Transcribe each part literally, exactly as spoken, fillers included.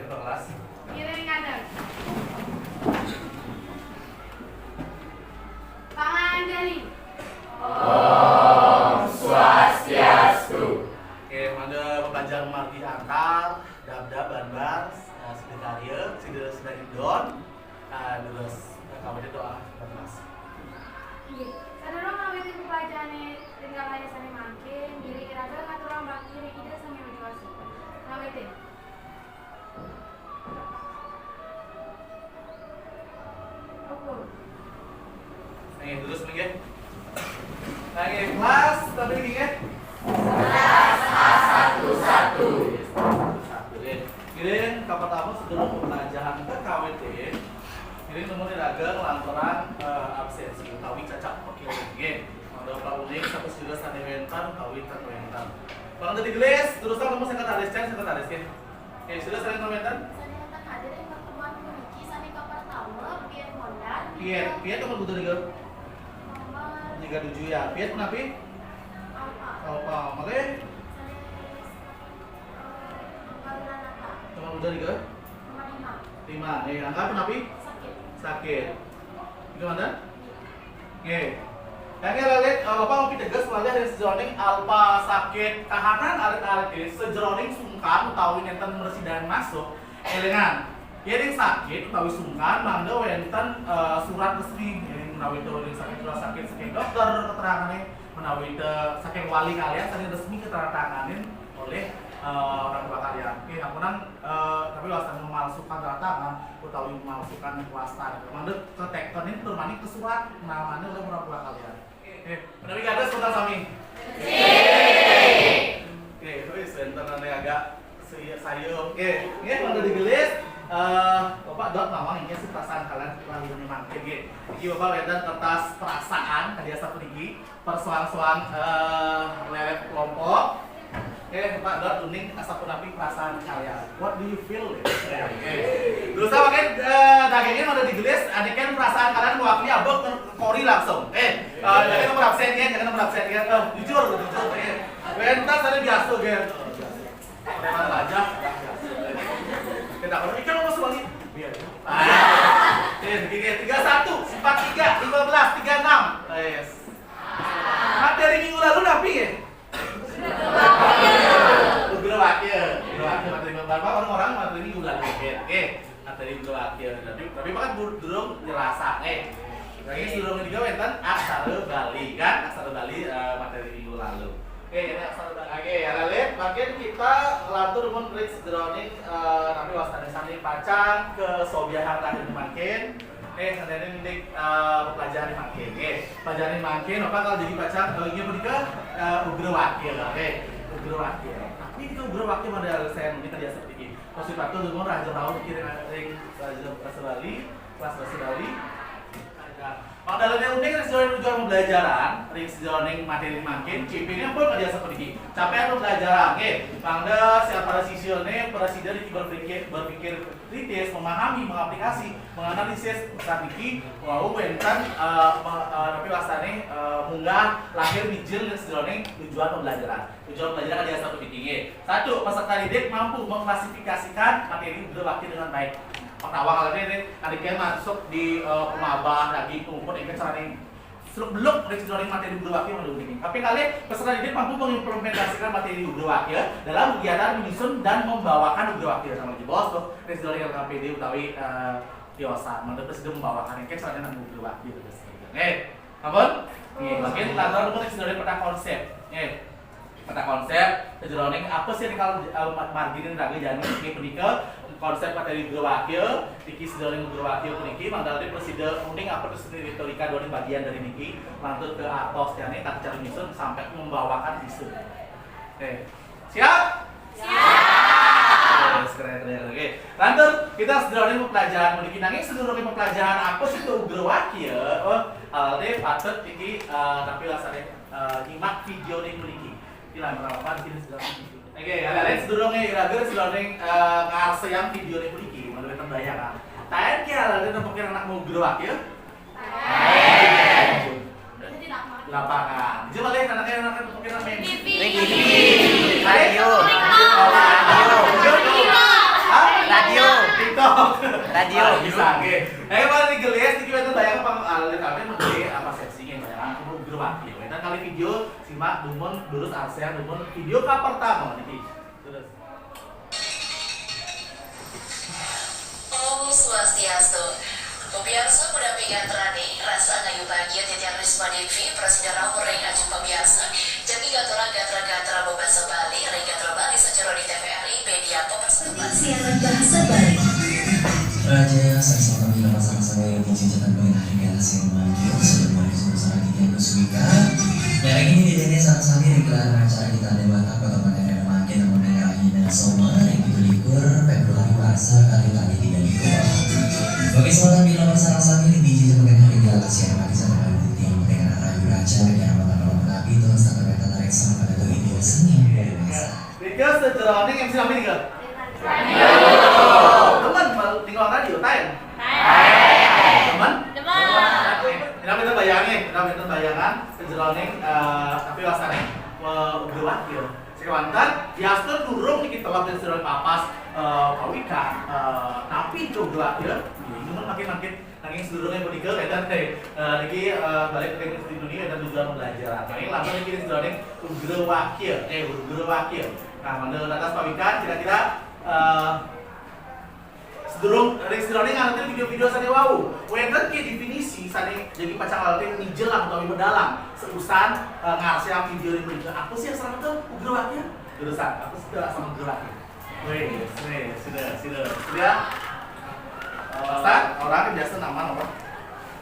Kelas. Ngiring ngadeg. Panganjali. Oke, mangga pepelajaran margi antar, dabdab, banbar, eh, sida karya, sida sida idon, eh, terus eh, kawit doa, banbar. Inggih. Sadurung ngawitin pepelajarane ring galah sane mangkin, ngiring iraga ngaturang bakti ring Ida Sang Hyang Widi Wasa. Ngawitin. Rukun. Nggih, terus nggih. Nggih, kelas, tapi nggih. Satu, satu. Nggih. Ngiring kapertama sadurung pepelajaran kekawitin. Ngiring numun iraga nglanturang, eh, absensi utawi cacak pekiring nggih. Mangda Pak Uning satus juga sane wenten utawi ten wenten. Mangda digelis, terus numun sekretaris, cek sekretaris nggih. Oke, sudah saling pamitan? Sane wenten hadir ing pertemuan puniki sane kapertama, Piet Mondar, Piet, Piet nomor putu tiga? Nomor tiga tujuh ya. Piet punapi? Alfa. Alfa, oke. Sane, eh, Angga Wiranata. Nomor putu tiga? Nomor lima. Lima. Nih, Angga punapi? Sakit. Sakit. Gimana? Nggih. Kangge lalit, eh, Bapak mapiteges malih ring sajeroning alpa sakit kahanan alit-alit nggih, sajeroning sungkan utawi nenten mresidan masuk, elingan, yen ring sakit utawi sungkan mangda wenten, eh, surat resmi, yen menawi to ring sakit, surat sakit saking dokter keterangane, menawi to saking wali kalian saking resmi keteranganin oleh, eh, orang tua kalian. Nggih, ampunang, eh, tapi wastan memalsukan tanda tangan utawi memalsukan wastan. Mangda ketektonin tur mani kesurat namanya oleh orang tua kalian. Oke, menawi ada sebentar sami. Oke, wis wenten ane agak saya, saya. Oke, nggih, mangga digelis. Eh, Bapak dot mawon nggih, perasaan kalian lalu mangke nggih. Iki Bapak wenten kertas perasaan kadi asapuniki, persoalan-soalan, eh, lelet kelompok. Oke, Pak dot uning asapunapi perasaan kalian. What do you feel? Oke. Dosa mangkin, eh, dagingnya mangda digelis, ane kan perasaan kalian mewakili abot kori langsung. Eh, eh, jangan nomor absen ya, jangan nomor absen ya. Eh, jujur, jujur ya. Pentas ada biasa ya. Preman aja. Kita kalau ikan mau sebalik. Iya. Ah. Oke, begini, tiga satu, empat tiga, lima belas, tiga enam. Yes. Materi minggu lalu napi ya? Ugra Wakya. Ugra Wakya, materi minggu lalu. Oke, oke. Materi Ugra Wakya. Tapi, tapi kan durung nyelasa, eh. Lagi durung juga wenten aksara Bali kan, aksara Bali, eh, materi minggu lalu. Oke, ini aksara Bali. Oke, ya, Lalit, mungkin kita lantur mun ring sajeroning, eh, napi wastane sami pacang kesobiahan terakhir mangkin. Eh, sadene ndik, eh, pelajaran mangkin. Oke, pelajaran mangkin, apa kalau jadi pacang, eh, ini punika, eh, Ugra Wakya. Oke, Ugra Wakya. Tapi ini Ugra Wakya model saya mungkin tadi seperti ini. Pas sepatu dulu Raja Raun kirim ring Raja Bali, kelas Raja Bali. Mangda uning ring sajeroning tujuan pembelajaran, ring sajeroning materi mangkin, C P-ne pun kerja seperti ini. Capaian pembelajaran, oke. Mangda siap para siswane, para sida niki berpikir, berpikir kritis, memahami, mengaplikasi, menganalisis pesan niki, wau wenten, eh, me-, eh, tapi wastane, eh, munggah lahir mijil ring sajeroning tujuan pembelajaran. Tujuan pembelajaran ada satu titik. Satu, peserta didik mampu mengklasifikasikan materi Ugra Wakya dengan baik. Pertama kali ini, tadi kan masuk di, eh, pemabah, daging, puput, ini caranya seluk beluk dari sajeroning materi Ugra Wakya menurut ini. Tapi kali peserta didik mampu mengimplementasikan materi Ugra Wakya dalam kegiatan menyusun dan membawakan Ugra Wakya sama lagi bos tuh, dari sajeroning L K P D utawi, eh, tiosan. Menurut presiden membawakan yang caranya nang Ugra Wakya gitu. Oke, ampun? Nih, mungkin lantaran dulu dari sajeroning peta konsep. Oke. Peta konsep, sajeroning apa sih kalau, eh, ma-, margine raga jani nggih punika konsep materi Ugra Wakya, niki sajeroning Ugra Wakya puniki mangda prasida uning apa terus retorika dua bagian dari niki, lantur ke atos jani tak cara nyusun sampai membawakan isu. Oke. Siap? Siap. Yes, keren, keren. Oke. Lantur kita sajeroning pelajaran puniki nanging sadurunge pelajaran apa sih itu Ugra Wakya? Oh, alatnya patut niki, eh, tapi rasanya, eh, nyimak video nih puniki. Oke, ya, lain sedurunge iraga sedurunge, eh, ngarsayang video ne puniki, mangda wenten bayangan. Taen ki alatne nempekin anak mau Ugra Wakya? Taen. Lapangan. Coba lihat anaknya, anaknya nempekin anak main. T V. Taen? Radio. Radio. Hah? Radio. Mak, dumun, durus arsea, dumun video ka pertama niki. Terus. Om Swastiastu. Pemirsa, Muda Pigan Rani, rasa ngayu bagia titiang Risma Devi, Presiden Raur ring Aji Pemirsa, jagi gatra gatra gatra bebasa Bali, ring gatra Bali sejero di T V R I Media Pemersatu Bali. Siaran bahasa Bali. Raja, saya selamat mengingat masalah saya yang izin cepat mengenai galah saya mangkir, sudah mulai sudah sangat tiga ke Sumika. Yang ini di Dene sama-sama di gelaran acara kita ada Batak Kota Padang ada mangkir namun dengan Ahina Soma yang tujuh likur Februari bahasa kali tadi tiga likur. Bagi saudara bila bersama-sama di izin cepat mengenai galah saya mangkir satu kali bukti yang penting anak rayu raja yang amat akan mengapi Tuhan satu meter tarik sama pada tuh itu seni yang biasa. Tiga sejeroning M C kami tiga. Teman, tinggal radio, time. Teman? Teman. Kita minta bayangin, kita minta bayangan sejeroning eh tapi rasanya eh, gelap ya. Sekewantan, biasa durung niki telap dan sejeroning papas eh pawikan eh tapi itu gelap ya. Ini makin makin nanging sedurunge punika wenten eh eh, niki eh balik ke dunia dan juga pembelajaran. Nanging langsung niki sejeroning Ugra Wakil, eh Ugra Wakil. Nah, mangda lantas pawikan kira-kira eh Sedurung ring sedurunge nganutin video-video sane wau, wenten ke definisi sane jagi pacang ngalatin mijelang utawi medalang seusan eh, ngarsiang video ring mrika. Apa sih asal betul? Ugra Wakil? Jurusan, apa sih asal Ugra Wakil? Weh, weh, sudah, sudah, sudah. Pastan, orang biasa nama apa?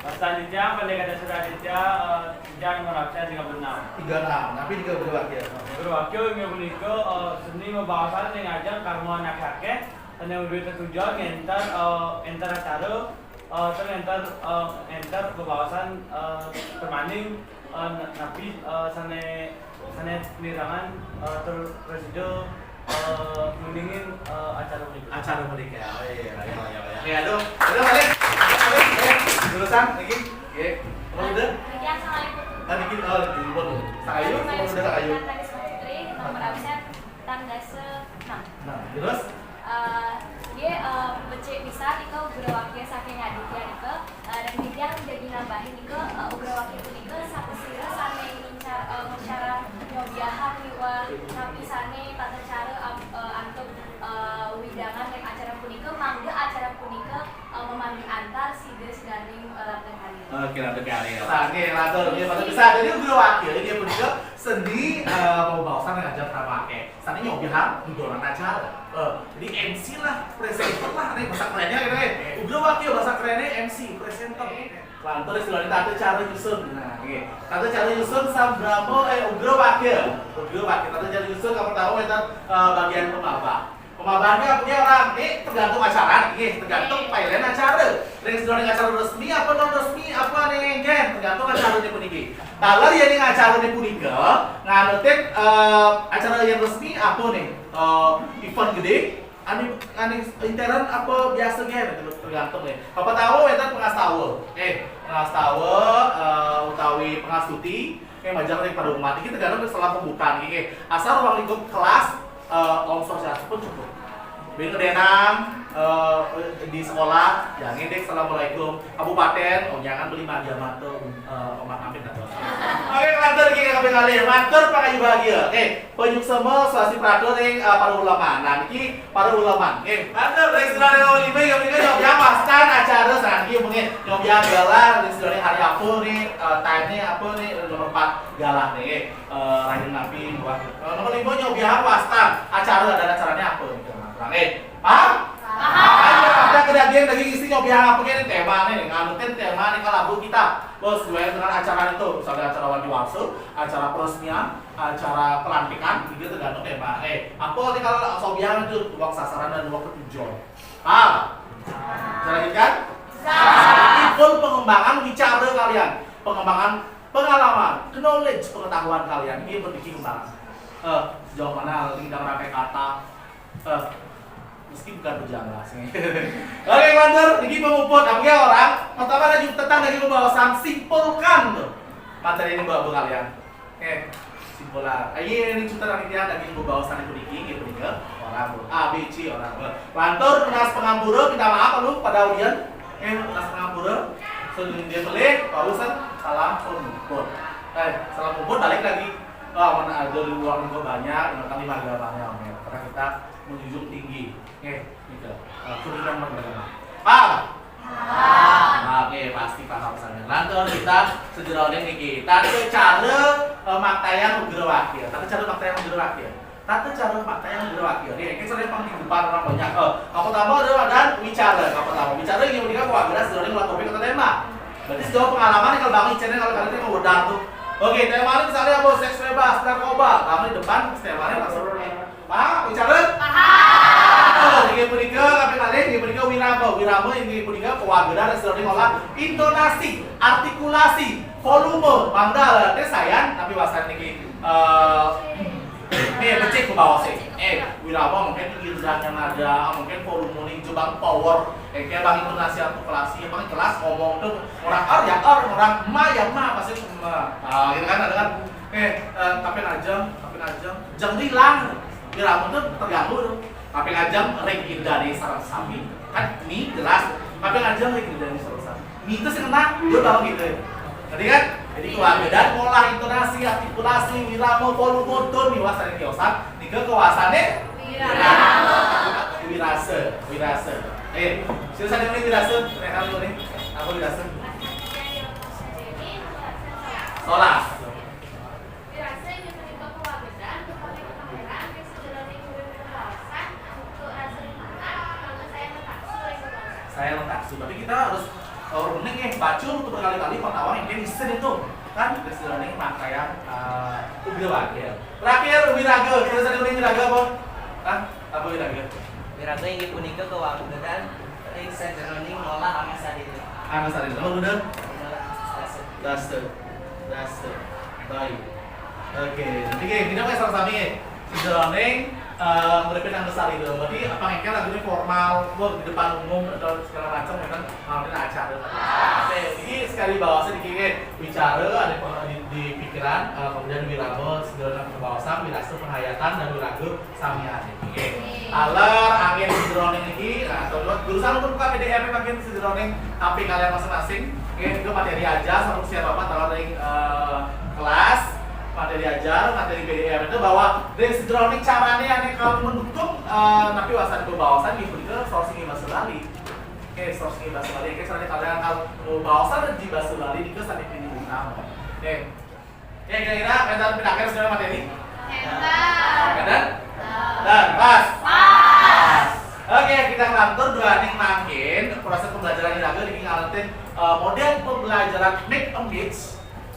Pastan titiang, Pendeta Suraditya, eh, titiang nomor absen tiga puluh enam. Tiga enam, tapi tiga Ugra Wakil. Ugra Wakil inggih punika eh, seni mabaosan ring ajeng karma anak akeh. Sane uduh tetujon ngenter eh, enter acara eh, tur ngenter eh, ngenter bebaosan eh, termaning eh, na- napi eh, sane sane nirangan eh, tur presido eh, nguningin eh, acara punika. Acara punika. Oh iya, iya, iya, iya. Oke, aduh. Aduh, balik. Balik, balik. Jurusan lagi. Oke. Apa udah? Lagi assalamualaikum. Tadi kita oh, di luar. Sakayu, apa udah sakayu? Tadi Putri, nomor absen. Tanggal se-, nah. Nah, terus? Eh, nggih, eh, becik pisan nika Ugra Wakil saking Aditya nika. Eh, dan titiang jagi nambahin nika, eh, Ugra Wakil punika sapasira sane ngincar, eh, ngicara nyobiahang miwah napi sane tata cara am-, eh, antuk, eh, wewidangan ring acara punika, mangda acara punika, eh, mamanggih antar sida sidaning, eh, langgeng karya. Oke, langgeng karya. Nah, nggih, langgeng, nggih, matur pisan. Jadi Ugra Wakil inggih punika seni, eh, mabaosan ngajar tamake. Sane nyobiahang dudonan acara. Eh, jadi M C lah, presenter lah, nih bahasa kerennya gitu ya. Ugra Wakil bahasa kerennya M C, presenter. Lantur istilahnya tata cara nyusun. Nah, nggih. Tata cara nyusun sambrama eh Ugra Wakil. Ugra Wakil tata cara nyusun kamu tahu wenten eh, bagian pemabah. Pemabahnya punya orang, ini tergantung acara, nggih, tergantung pailen acara. Ring sedurunge acara resmi apa non resmi apa ning engken, tergantung acarane puniki. Taler yen ning acarane punika nganutin eh, acara yang resmi apa nih? Eh, event gede, anu anu intern apa biasa ge tergantung nih. Apa tahu wenten pengastawa. Eh, pengastawa eh, utawi pengastuti eh majeng ring para umat iki tergantung salam pembukaan iki. Asal ruang lingkup kelas eh, Om Swastiastu pun cukup. Bing denang eh, di sekolah, ya ngidik assalamualaikum. Kabupaten, oh jangan beli magia mata eh, omat amit dan dosa. Oke, matur iki kabeh kalih. Matur pangayu bahagia. Oke, penyuksema swasti prada ring eh, para ulama. Nah, niki para ulama. Oke, matur ring sedaya ulama yang mriki nyobiahang wastan acara saniki mungkin nyobiahang galah ring sedaya hari apa nih, eh, time-ne apa nih, nomor empat galah nih. Oke. Eh, rahina napi buah. Eh, nomor lima nyobiahang wastan acara ada acaranya apa gitu. Nah, kurang eh. Paham? Paham. Ada daging daging isi nyobiahang apa gini tema nih, nganutin tema nih kalau bu kita bos gue dengan acara itu, misalnya acara wadi warsu, acara peresmian, acara pelantikan, gitu tergantung tema. Eh, apa nih kalau sobiahang itu waktu sasaran dan waktu tujuan. Paham? Bisa lanjutkan? Bisa. Pun pengembangan bicara kalian, pengembangan pengalaman, knowledge, pengetahuan kalian ini pergi kembang. Eh, sejauh mana lagi dalam rangkai kata, eh, meski bukan berjalan sih. Oke, lanjut. Ini pemuput. Apa ya orang? Pertama lagi tentang dari pembahasan simpulkan tuh materi ini buat kalian. Oke, simpulan. Ayo ini cerita dari dia dari pembahasan itu dikit gitu nih. Orang bu A B C orang bu. Lantur penas pengampura minta maaf lu pada audiens. Oke, penas pengampura. Sebelum dia beli, pausan salam pemuput. Eh, salam pemuput balik lagi. Oh, mana ada di luar juga banyak, yang kami magang banyak, oke. Karena kita menjunjung tinggi. Oke, gitu. Eh, kudu nang mana? Paham? Paham. Oke, pasti paham sana. Lantur kita sejeroning niki. Tata cara, eh, maktayan ugra wakil. Tata cara maktayan ugra wakil. Tata cara maktayan ugra wakil. Oke, kita sudah paling depan orang banyak. Oh, kapertama ada, ada wicara. Kapertama wicara ini udah kok agak sejeroning ulah topik atau tema. Berarti sejauh pengalaman kalau bangun channel kalau kalian mau udah tuh. Oke, tema ini misalnya apa? Seks bebas, narkoba. Kamu di depan, temanya langsung. Paham? Bicara? Paham. Oh, inggih punika, kaping kalih, inggih punika wirama. Wirama inggih punika kawagedan sejeroning olah intonasi, artikulasi, volume, mangda, teh sayan, tapi wasan niki, eh, nih, becik ku baos, eh. Eh, wirama mungkin irahnya nada, mungkin volume ning jebang power, eh, kayak bang intonasi, artikulasi, yang paling jelas ngomong tuh orang er ya er, orang ma ya ma, pasti ma. Ah, gitu kan, ada kan? Eh, eh, tapi najeng, tapi najeng, jeng hilang. Wirama tuh terganggu tuh. Tapi najeng ring irdane sareng sami. Kan mi jelas. Tapi najeng ring irdane sareng sami. Mi itu sing kena, dia baru gitu. Tadi kan? Jadi keluarga dan pola intonasi, artikulasi, wirama, volume, tone, miwah saking tiosan, nika kewasane wirama. Wirasa, wirasa. Eh, sila sadaya wirasa, nek kamu nih, apa wirasa? Solas. Saya letaksu, tapi kita harus, eh, runing, eh, baca untuk berkali-kali, pertama yang isin itu kan, terus runing makanya, eh, udah wakil. Terakhir, wiraga. Kita sering runing wiraga apa? Hah? Apa wiraga? Wiraga inggih punika kawagedan ring sajeroning ngolah angasadina. Angasadina. Apa udah? Daster. Daster. Baik. Oke, nanti gini, kita mulai sama-sama ya. Sejeroning, eh, ngripit angasadina. Berarti apa ngengkel lagunya formal, wah, di depan umum atau segala macam, kan? Nah, ini acara. Oke, ini sekali bahasa di kiri, bicara, ada peng-, di, di pikiran, eh, kemudian wirama, segala macam kebawasan, wirasa, penghayatan, dan wiraga, samian. Oke. Taler, angin sejeroning niki, nah, terus jurusan untuk buka P D F makin sejeroning H P kalian masing-masing. Oke, itu materi aja, sama siapa apa, taler dari, eh, kelas, materi ajar, materi P D F itu bahwa dari sejeroning caranya yang kalau mendukung, eh, tapi wasan itu bawasan gitu, itu sourcing bahasa Bali. Oke, sourcing bahasa Bali. Oke, soalnya kalian kalau mau bawasan di bahasa Bali, itu sampai ini utama. Oke. Ya, kira-kira kalian pindah ke segala materi? Kalian? Dan? Pas? Pas. Oke, kita ngelantur dua nih makin proses pembelajaran ini lagi, ini ngalantin, eh, model pembelajaran mix and match.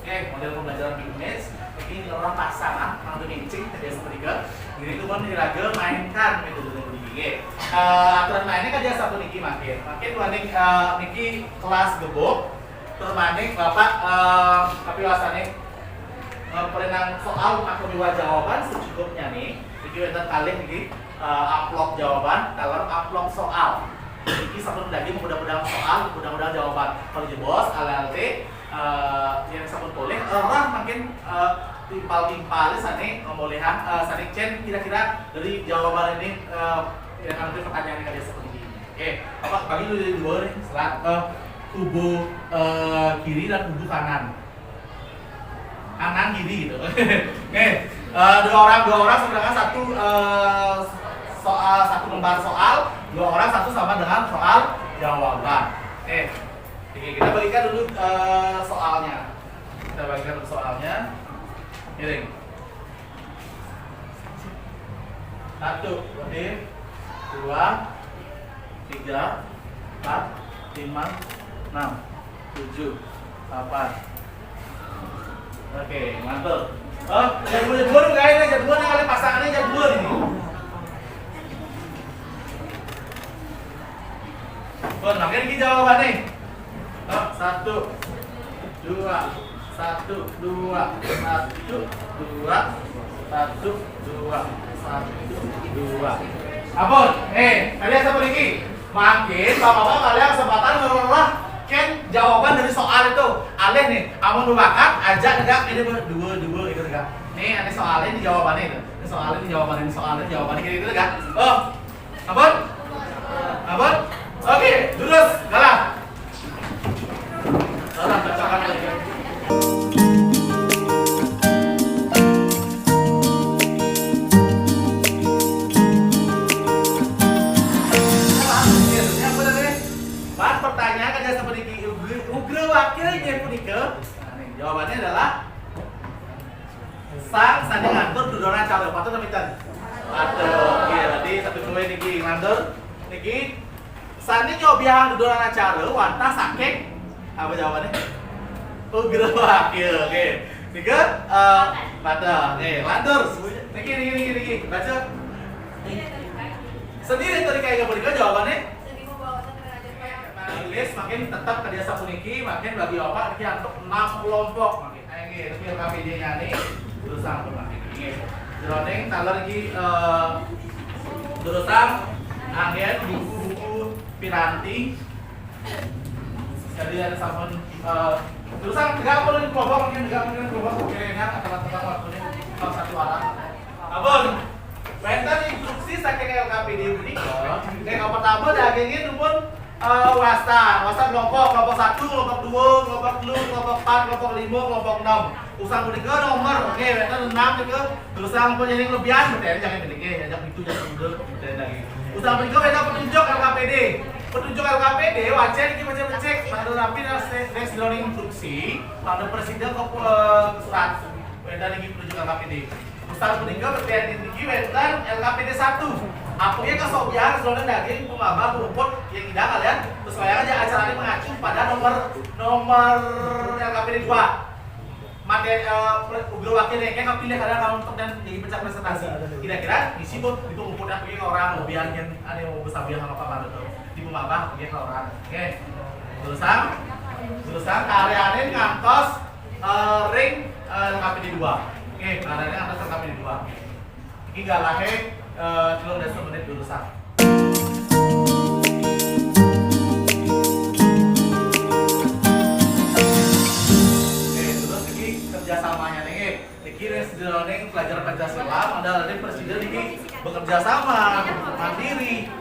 Oke, model pembelajaran mix and match. Ini orang pasangan, nanti mincing, kerja sepertiga. Jadi, itu pun diraga mainkan metode yang begini. Eh, aturan mainnya kan dia satu niki makin. Makin dua nih, eh, niki kelas gebuk. Termaning Bapak, eh, tapi rasanya, eh, perenang soal atau dua jawaban secukupnya nih. Jadi wonten kalih niki, eh, amplop jawaban, taler amplop soal. Niki sampun dadi mudah-mudahan soal, mudah-mudahan jawaban. Kalau jebos, alte, eh, yang sampun boleh, eh, lah makin, eh, timpal-timpal sane, eh, bolehan, eh, sane cen kira-kira dari jawaban ini, eh, yang nanti pertanyaan kalian seperti ini. Oke, apa bagi dulu jadi dua nih, selat, eh, kubu, eh, kiri dan kubu kanan. Kanan kiri gitu. Oke, eh, dua orang, dua orang, sedangkan satu, eh, soal, satu lembar soal, dua orang satu sama dengan soal jawaban. Oke, oke, kita bagikan dulu, eh, soalnya. Kita bagikan dulu soalnya. Miring. Satu, berarti dua, tiga, empat, lima, enam, tujuh, delapan. Oke, mantul. Oh, yang dua, dua tuh kayaknya, yang dua nih kali pasangannya yang dua ini. Bon, makin lagi jawabannya. Oh, satu, dua, satu, dua, satu, dua, satu, dua, satu, dua. Ampun, eh, kalian satu lagi. Makin, bapak-bapak kalian kesempatan ngelola kan jawaban dari soal itu. Alih nih, amun bakat aja negak ini ber-, dua, dua gitu negak. Nih, ada soalnya di jawabannya itu. Ini soalnya di jawabannya, ini soalnya di jawabannya gitu, gitu negak. Oh, ampun? Ampun? Oke, lurus, galah. Galah, bacakan lagi. Inggih punika, jawabannya adalah sang sané ngantur dudonan acara. Patut napa mboten? Patut. Oke, berarti satu poin niki ngantur niki sané nyobiahang dudonan acara wantah saking apa jawabannya? Ugra Wakil. Oke. Nika eh patut. Oke, lantur. Niki niki niki niki. Baca. Sendiri to Rika Eka punika jawabannya? Nah, Lilis makin tetap kerja sapuniki, makin bagi opak niki antuk enam kelompok makin. Ayo nggih, tapi L K P D-nya nih durusang pun makin. Nggih. Jroning taler iki eh durusang anggén buku-buku piranti. Jadi ada sampun eh durusang tiga puluh kelompok, makin tiga puluh kelompok kira-kira akan tetap waktunya kalau satu arah. Abon, wénten instruksi saking L K P D punika. Nek pertama dagingnya numpun eh, wastan, wastan kelompok, kelompok satu, kelompok dua, kelompok telu, kelompok empat, kelompok lima, kelompok enam. Usang punika nomor, oke, wénten enam nika. Terus sampun yang lebihan, berarti jangan demikian, ya, jangan itu, jangan dulu, berarti lagi. Usang punika wénten petunjuk L K P D. Petunjuk L K P D, wajah iki wajah becik, pada rapi dan tes drawing instruksi, pada presiden ke eh, surat. Wénten iki petunjuk L K P D. Usang punika berarti niki wénten L K P D satu. Apa ya kesobihan sebenarnya daging pemabah rumput yang tidak kalian sesuaikan aja acaranya mengacu pada nomor nomor L K P D dua. Materi eh, ugra wakil yang kayak pilih kalian kalau untuk dan jadi pecah presentasi. Kira-kira isi buat itu rumput apa ya orang lebihan yang ada yang mau besabihan sama apa tuh di pemabah apa ya orang. Oke. Terusang, terusang karyanin ngantos eh, ring eh, L K P D dua. Oke, karyanin ngantos L K P D dua. Iki galahe eh, telung dasa menit durusang. Oke, terus iki kerjasamanya nih. Iki res jroning pelajaran Pancasila, ada ada presiden iki bekerja sama, mandiri,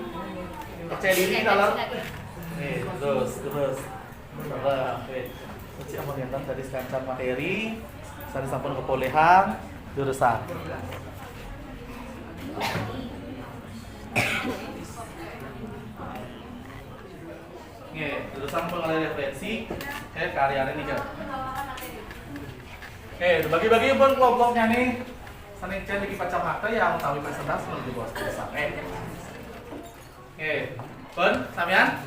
percaya diri dalam. Nih, terus, terus. Sabar, wait. Cek apa nih tadi sekancan materi, saya sampun kepolehan, durusang. Nggih, durusang pun oleh referensi, eh, karyané nih, Kak. Oke, bagi-bagi pun kelompoknya nih. Sané cek iki pacamata ya utawi presentasi menuju bos. Eh. Oke, pun sampean?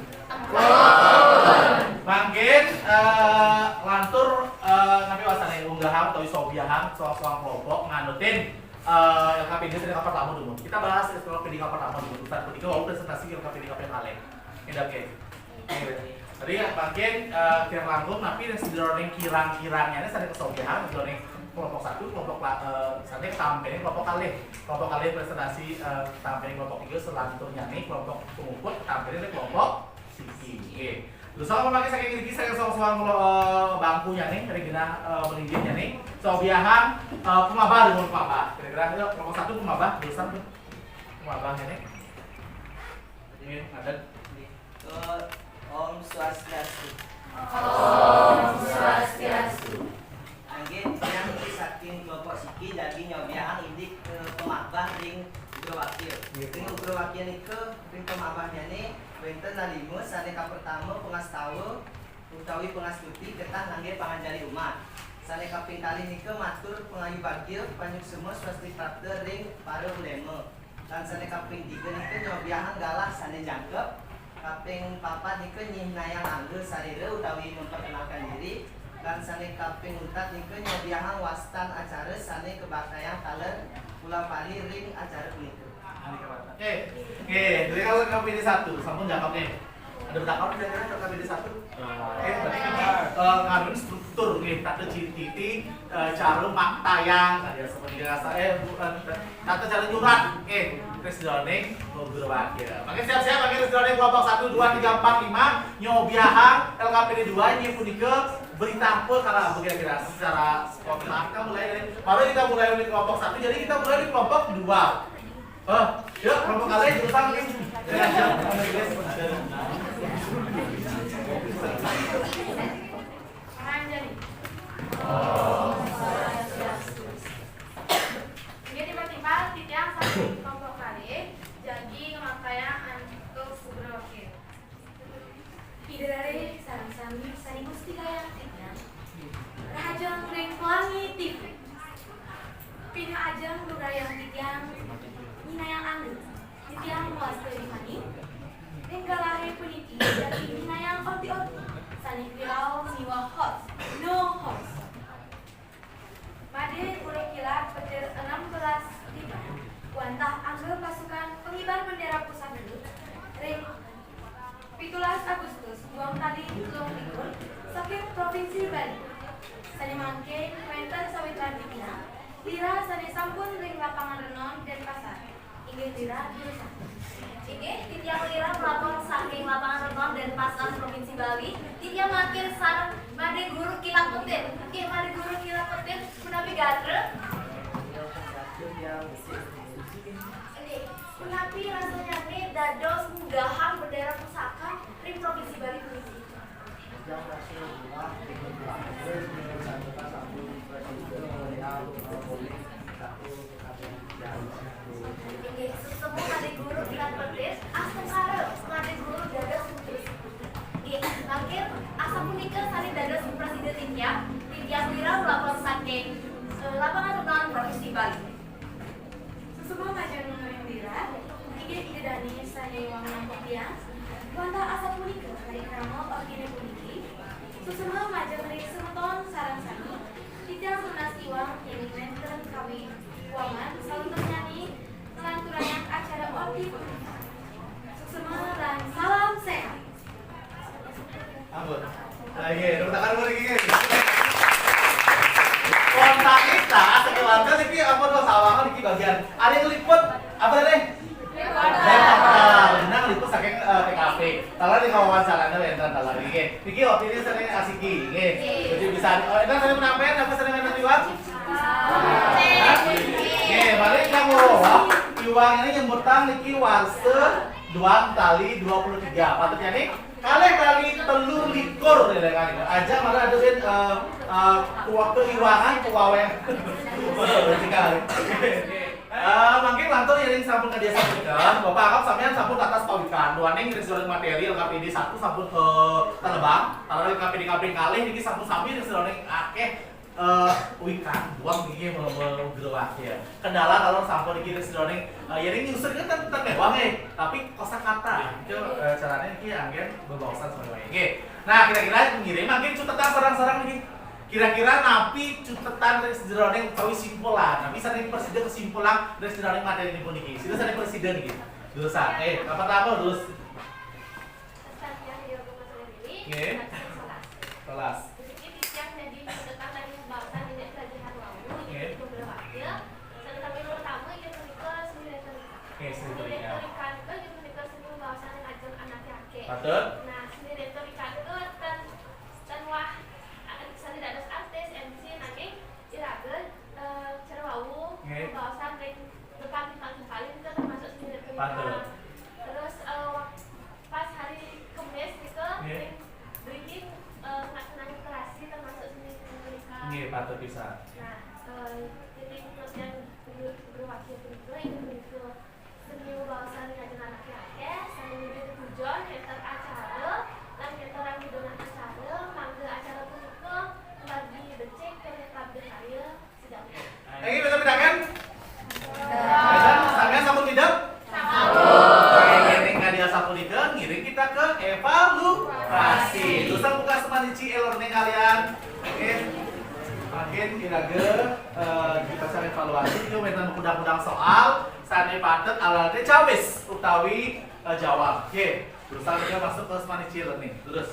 Mangkin eh, lantur eh, napi wastané unggahang utawi sobiahang soal-soal kelompok nganutin eh, L K P D sing pertama dulu. Kita bahas L K P D pertama dulu. Urusan ketiga wau presentasi L K P D kaping kalih. Nggih, oke. Oke. Tadi ya, mangkin eh, kira langkung napi ning jroning kirang-kirangnya ini sané kesobiahang jroning kelompok satu, kelompok la- eh, sané tampene kelompok kalih. Kelompok kalih presentasi eh, tampene kelompok tiga, selanturnya nih kelompok penguput tampene ning kelompok siki. Oke. Terus sama pakai saking iki saking soal-soal eh, bangkunya nih, kira-kira eh, melinggihnya nih. Sobiahang eh, pemabah dulu pemabah. Kira-kira ayo kelompok satu pemabah, terus pemabahnya nih. Ini ada. Om Swastiastu. Om Swastiastu. Nggih, yang saking kelompok siki daging nyobiahang indik eh, pemabah ring ugra wakil. Ring ugra wakil nika ring pemabahnya nih wénten lalima, sané kapertama pangastawa utawi pangastuti ketah nganggé panganjali umat. Sané kaping kalih nika matur pangayu bagya panyuksema swasti prapta ring para ulema. Lan sané kaping tiga nika nyobiahang galah sané jangkep. Kaping papat nika nyihnayang angga sarira utawi memperkenalkan diri. Lan sané kaping untat nika nyobiahang wastan acara sané kabaktayang taler ulapali ring acara punika. Oke, oke. Jadi kalau K P D satu, sampun jangkep nih. Ada berapa kira-kira K P D satu? Eh, berarti ini eh, nganun struktur nih, tata ciri-ciri eh, cara maktayang, ada seperti rasa eh bukan tata cara nyurat. Oke, terus jroning ngobrol wakil. Oke, siap-siap pakai terus jroning kelompok satu, dua, tiga, empat, lima, nyobiahang L K P D dua ini punika berita apa kalau kira-kira secara spontan kita mulai dari baru kita mulai dari kelompok satu, jadi kita mulai dari kelompok dua. Oh, yuk, kelompok kalian jurusan mungkin. Manjali. Inggih tiba-tiba titiang saking kelompok kali, jagi ngemaktayang antuk ugra wakil. Ida dané sareng sami sané Gusti kayang. Tiang wasta Bimani, ring galahe puniki dadi nyinayang orti-orti sane viral miwah hoax, no hoax. Made Guru Kilat Petir enam belas tiba wantah angga pasukan pengibar bendera pusaka ring pitulas Agustus duang tali telung likur saking Provinsi Bali. Sane mangkin wenten sawitran titiang, lira sane sampun ring Lapangan Renon, Denpasar. Inggih lira durusang. Inggih, titiang lira mlapor saking Lapangan Renon, Denpasar, Provinsi Bali. Titiang mangkin sareng Made Guru Kilat Petir. Inggih, Made Guru Kilat Petir, punapi gatra? Inggih, punapi rasanyane dados ngunggahang bendera pusaka ring Provinsi Bali puniki? Inggih, suksema Made Guru Kilat Petir, astungkara Made Guru dados putra. Inggih, mangkin asapunika sane dados prasida titiang, titiang lira mlapor saking, eh, Lapangan Renon Provinsi Bali. Suksema majeng ring lira, inggih Ida Dane sane wangiang kopiah. Wantah asapunika ring krama ortine puniki. Suksema majeng ring semeton sareng sami, titiang tunas iwang yen wenten kawiwangan salunturnyaning nglanturang acara orti punika. Suksema lan salam sehat. Ampun. Nah, nggih, tepuk tangan buat niki, nggih. Kontak kita, sekeluarga niki ampun, wau sawang niki bagian. Ada yang liput, apa tadi? Liput. Nah, liput saking, eh, T K P. Taler nika wawancarane wenten taler nggih. Niki ortine sane asiki nggih. Jadi bisa, eh, enten sane penampilan apa sane wenten liwat? Hah? Nggih, mari kita ngurus. Iwang ini nyebutang niki warsa duang tali dua puluh tiga. Patut ya nih? Kalih tali telu likur ya kan. Aja malah ada, eh, eh, kuah keiwangan, kuawen. Sekali. Eh, mangkin lantur yen sampun kadiasa punika, Bapak anggap sampeyan sampun tatas pawikan. Duaning ring sedoling materi L K P D satu sampun, eh, talebang, taler L K P D kaping kalih niki sampun sami ring sedoling akeh, eh, wikan. Duang niki mau, mau gerwak ya. Kendala kalau sampun niki ring sedoling, eh, yen nyusun kan ten, ten mewah nggih, tapi kosakata. Itu, eh, carane niki anggen bebaosan semuanya. Nggih. Nah, kira-kira ngiring mangkin cutetan sareng-sareng niki. Kira-kira napi cutetan ring sajeroning utawi simpulan? Napi sane prasida kesimpulan ring sajeroning materi puniki? Sira sane prasida niki. Durusang. Eh, apa tamu, terus? Nggih. Kelas. Niki titiang dadi cutetan ring baosan Nenek Prajihan wau, niki beberapa. Sane kami pertama inggih punika seni retorika. Nggih, seni retorika. Seni retorika nika inggih punika seni baosan ring ajeng anake akeh. Patut. Nah, seni retorika nika ten, ten wah, a-, sane dados artis, M C, nanging iraga, eh, cara wau, nggih, baosan ring depan timpal-timpal nika termasuk seni retorika. Patut. Terus, eh, wak-, pas hari Kemis nika, nggih, ring mriki, eh, nglaksanakaken literasi termasuk seni retorika. Nggih, patut pisan. Nah, eh, titik yang guru, guru wakil punika, inggih punika seni wewaosan ring ajeng anake akeh, sane nggih tetujon ngantos acara, lan ngantos ring midungan acara, mangda acara punika margi becik tur kabudaya sida. Nggih, betul bedakan? Betul, sampeyan sampun tidak? Sampun. Ngiring kadi asapunika, ngiring kita ke evaluasi. Terus buka semanici e-learning kalian. Oke. Mangkin iraga, eh, kita cari evaluasi, yo, wenten kudang-kudang soal, sane patut alate cawis utawi, eh, jawab. Oke, terus kita masuk ke semanici e-learning. Terus.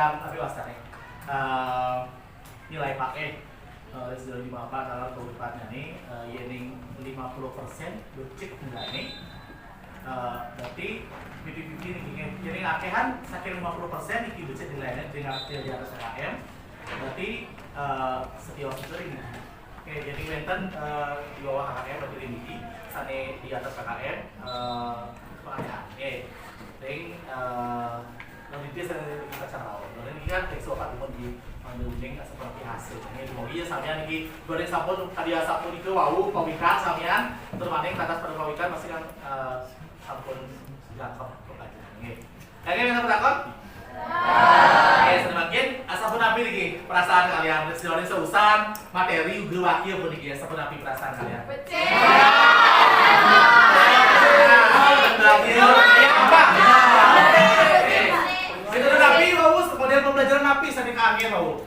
Tapi wasta nih. Eh, nilai pakai, eh, dari lima apa kalau keempat nih, eh, yéning lima puluh persen becik nilainé. Eh, berarti fifty fifty nih, gini. Jadi akéhan saking lima puluh persen iki becik nilainé di, di atas K K M. Berarti, eh, setio sering. Oke, jadi wénten, eh, di bawah K K M berarti di niki, sané di atas K K M, eh, pertanyaan. Oke. Ring, eh, lebih biasa dari kita cara awal. Dan ini kan ring sopan pun di, eh, uning seperti hasil. Ini mau iya sampean iki, bareng sampun tadi sampun itu wau pawikan sampean, termaning atas pada pawikan masih kan, eh, sampun jangkep kok aja. Oke. Oke, wénten takon? Oke, semakin, eh, sampun napi niki perasaan kalian? Sedurung seusan materi ugi waki apa niki, sampun napi perasaan kalian? Becik. Iya, apa? Oke. Sedurung napi, wau, kemudian pembelajaran napi sané kanggé wau.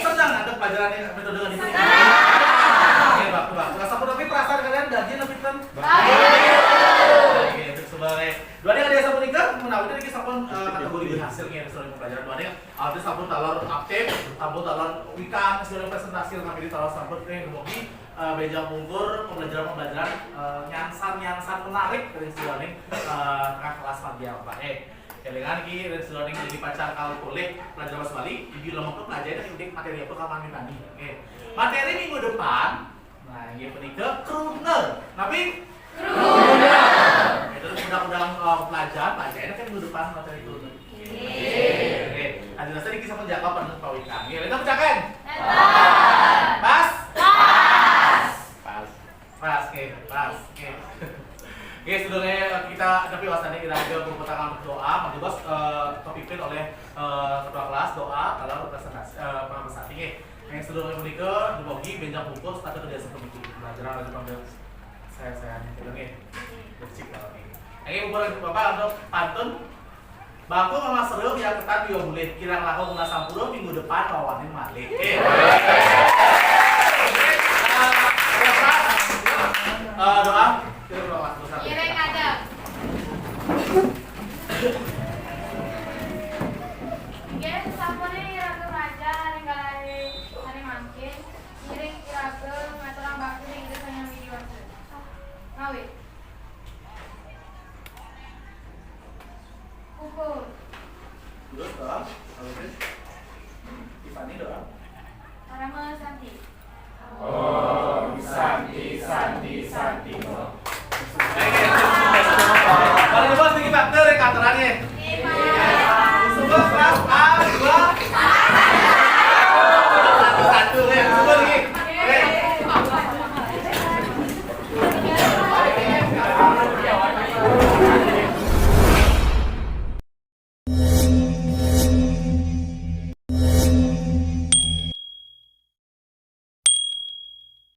Senang ada pelajaran ini, metode ini. Oke, bagus, bagus. Sampun napi perasaan kalian, dadi napi ten? Oke, terus sebagai dua ada sampun nikah, menawi niki sampun, eh, kategori berhasil nih, soal pembelajaran dua ada. Artinya sampun taler aktif, sampun taler wikan, segala presentasi, tapi di taler sampun nih, dumugi, eh, bénjang pungkur pembelajaran-pembelajaran, eh, nyansan-nyansan menarik dari seduaning, eh, tengah kelas pagi apa. Eh, kelingan iki dari seduaning di pacar kalau kuliah pelajaran bahasa Bali, di lemah pun aja dari udik materi apa kapan tadi. Oke. Materi minggu depan, nah, ini punika kruna. Napi? Kruna. Itu undang-undang, eh, pelajaran, pelajaran kan minggu depan materi kruna. Oke. Oke. Ada dasar iki sampun jawab penuh pawikan. Oke, kita pecahkan. Pas? Pas. Pas, oke, pas, oke. Oke, sedurunge kita tapi wastane iraga puput tangan berdoa, mangke bos, eh, kepimpin oleh, eh, ketua kelas doa kalau presentasi, eh, presentasi, nggih. Yang sedurunge menika dumugi bénjang pungkur sepatu kerja seperti pelajaran lagi panggil saya saya gitu, nggih. Becik kalau ini. Oke, pupur Bapak untuk pantun. Baku mama seru ya ketan dua boleh kirang lahong sampura minggu depan wawanin malih. Eh. Eh, doa. Kira doa, Mas, dosa. Ngiring ngadeg. Nggih, sampune iraga raja ring galahe sane mangkin, ngiring iraga ngaturang bakti ring Ida Sang Hyang Widi Wasa. Ngawit.